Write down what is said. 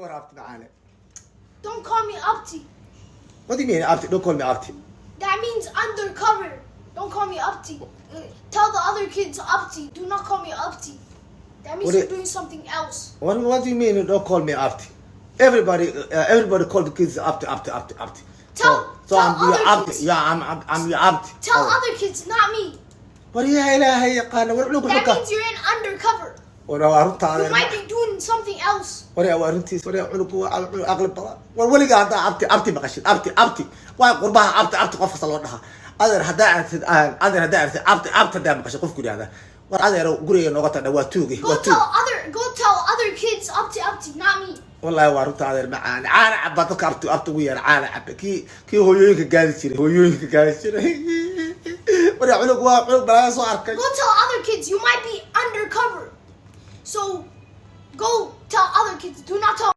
War, abti macaane. Don't call me abti. What do you mean, abti? Don't call me abti. That means undercover. Don't call me abti. Tell the other kids abti. Do not call me abti. That means What you're doing something else. What do you mean, don't call me abti? Everybody call the kids abti, abti, abti, abti. So Tell I'm your other abti. kids. Yeah, I'm your abti. Tell Oh. other kids, not me. War, yaa Ilaahay yaqaana, war cunug That wuxuu ka means you're in undercover. War, waa runtaa. You might be doing something else. War, waa runtiis. War, cunug waa cunug aqli badan. War, weligaa haddaa abti, abti maqashid, abti, abti, waa qurbaha abti, abti qof kasta loo dhahaa. Adeer, haddaa aragtid, adeer, haddaa aragtid abti, abti haddaa maqashid qofku yidhahda, war adeer, guriga nooga tagdha, waa tuugi. Go Waa tuug. Go tell other kids abti, abti, not me. Wallahi waa runta, adeer macaan. Caana cabba dadka abti, abti ugu yeera. Caana cabba, kii hooyooyinka gaadi jiray, hooyooyinka gaadi jiray. War, cunug waa cunug balaa soo arkay. Go tell other kids you might be undercover. So go tell other kids. Do not tell